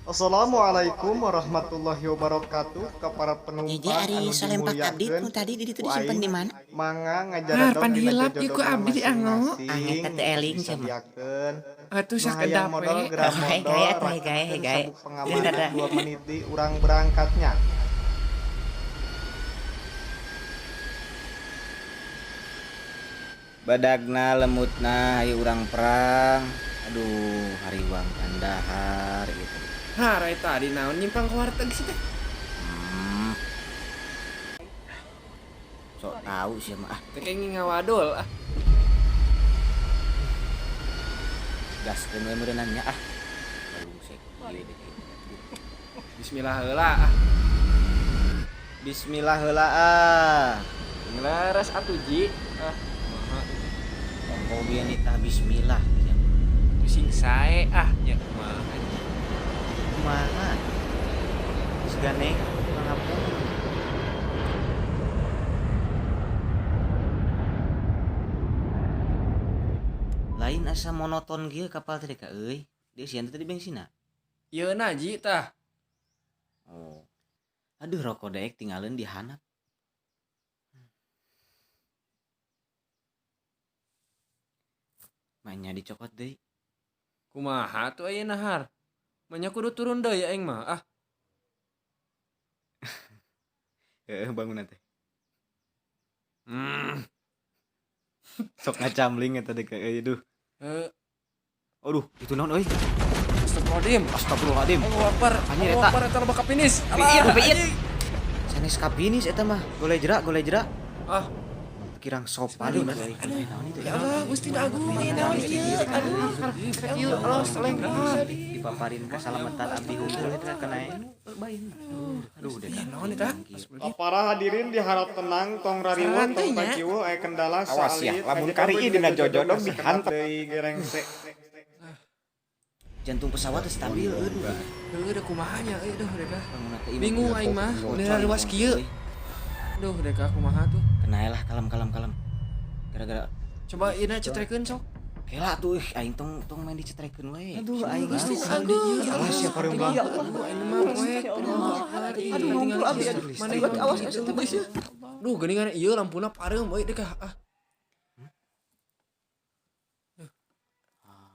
Assalamualaikum warahmatullahi wabarakatuh ke para Jeje penumpang ari anu salempak abdi dimuliakeun nu tadi di ditu ku disimpen aing di mana? mangga Har ngajaradog pan dina hilap ieu ku jojodogna abdi dianggo. Ah, masing-masing eta teu eling sia mah. disadiakeun Atuh nu sakedap hayang modal we. geura Oh, hei modal gae atuh hei gae hei raketkeun gae. sabuk pengamanan Rada. 2 menit di urang berangkatnya. Badagna lemutna hayu urang perang. Aduh, hariwang kandahar gitu. Harai tadi naon nyimpang ke warteg sih teh. Hmm. Sok tahu sih mah ah, Teh kayak ngawadul ah. Gaskeun we meureunana nya ah. Balungsek ieu deh. Bismillah heula ah. Bismillah heula ah. Ngelaras atuh ji. Ah, kumaha itu. Ongko ge nitah bismillah. Sing sae ah nya kumaha. Kumaha? Geus ganeng ngapung. Lain asa monoton kieu kapal teh ka euy. Dieusian teh tadi bengsina. Ieu na ji tah. Oh. Aduh, rokok daek tinggalin di handap. Manya dicokot deui. Kumaha tuh ayeuna har? Manya kudu turun deui aing mah ah. Heeh, bangunan teh. Hmm. Sok ngacamling eta teh ka euy duh. Heuh. Aduh, itu naon euy? Astagfirullahaladzim. Astagfirullahaladzim. Allahu Akbar. Anjir, Allahu eta. Akbar eta loba kapinis. Piit, Alah, piit. anjing. Sanes kapinis eta mah. Golejra, golejra. Ah, Kirang sopan Aduh, ieu euy. Naon itu ya Allah, Gusti Agung ieu naon ieu? Aduh, ya Allah, seleng Dipaparin kasalamatan abdi hungkul eta kana Aduh, deh. Ih, naon eta? Para hadirin diharap tenang tong rariweuh tong Santai nya. takiweuh aya kendala Awas ya, saalit lamun ngajedog kari dina dina jojodog jojodog dihantam. deui gerengse. Jantung pesawat teh stabil aduh. Heuh, da kumaha nya euy duh deka. Bangunan teh imah Bingung aing mah, udah luas kieu. Euy. Duh, deka kumaha tuh. Kena lah kalem kalem kalem. Gara-gara Coba ieu na cetrekeun sok. kela tuh ih, aing tong tong main dicetrekeun we. Aduh, aing Gusti mah. Agung. Awas ya pareum Ya Allah, aing mah poek. Aduh, ngumpul abdi aduh. Awas awas eta geus. Duh, geuningan ieu lampuna pareum euy deka ah.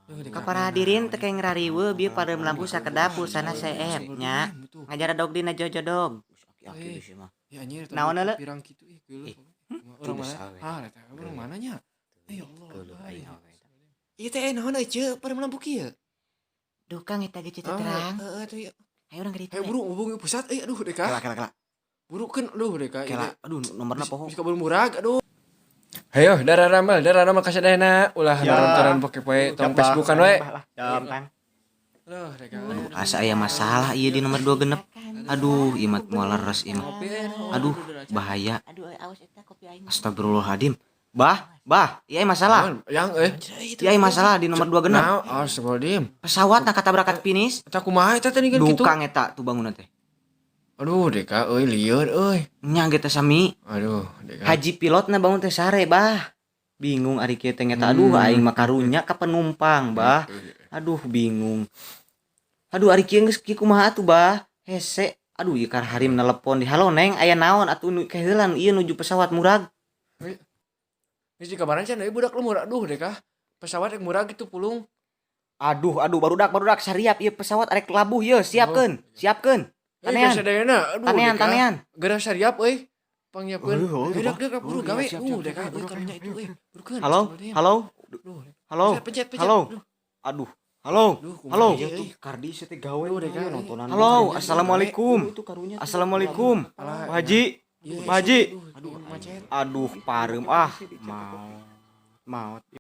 Duh, deka. Ka para hadirin teu keng rariweuh bieu pareum lampu sakedap pulsana seep nya. Ngajaradog dina jojodog. Aki-aki Eh. geus ieu mah. Ya anjir, Naon heula? pirang kitu ih geuleuh. Eh, Urang mana? besar, we. Ah, eta urang mana nya? Eh, ya Allah. Geuleuh aing awewe eta. Ieu teh naon euy ceu pareum lampu kieu? Duh Kang eta ge teu terang. Heeh, teh ieu. Ayo urang ka ditu. Hayo we. buru hubungi pusat euy aduh deka. Kela kela kela. Burukeun aduh deka ieu Kela, teh. aduh nomorna poho. Bisa kabur murag aduh. Hayo darah ramal, darah ramal kasadayana ulah Ya. nontonan poke poe tong Siap, Bah. Facebookan we. Siap. Kang. Aduh deka. Aduh, asa aya masalah ieu di nomor 2 genep. Aduh, ieu mah moal leres ieu mah. Ngopi, aduh, Aduh, aduh, bahaya. Aduh awas eta kopi aing. Astagfirullahaladzim. Bah, bah, ieu aya masalah. Naon, Yang eh. Ieu aya masalah di nomor 2 genep. Nah, astagfirullahaladzim. Pesawat nak katabrakan finish. Eta kumaha eta teh ningkeun kitu? Dukang eta tuh bangunan teh. Aduh deka euy lieur euy. Nya ge teh sami. Aduh deka. Haji pilotna bangun teh sare, bah. Bingung ari kieu teh ngeta aduh aing mah karunya ka penumpang, bah. Aduh bingung. Aduh ari kieu geus kieu kumaha atuh, bah. Hese. Aduh ieu kar harim nelepon di halo Neng aya naon atuh nu keheulan ieu nuju pesawat murag. Geus dikabaran can euy budak lemur aduh deka. Pesawat rek murag gitu pulung. Aduh aduh barudak barudak sariap ieu pesawat arek labuh ieu siapkeun siapkeun. Eh Tanean. kasadayana aduh Tanean deka. tanean. Geura sariap euy. Pangyiapkeun. Oh, Eh dek dek buru Oh, gawe. siap, siap, Deka siap, euy karunya itu euy. Burukeun. Halo Astagfirullahaladzim. halo Duh, halo pencet pencet. halo. Duh, Aduh halo duh, kumaha halo. ieu, euy. Kardi sih teh gawe Duh, deka, euy. nontonan. Halo assalamualaikum. Itu karunya. Assalamualaikum. Alah, Pak Haji. Iya, Pak Haji. aduh, macet. Aduh pareum ah. Mau. Maut.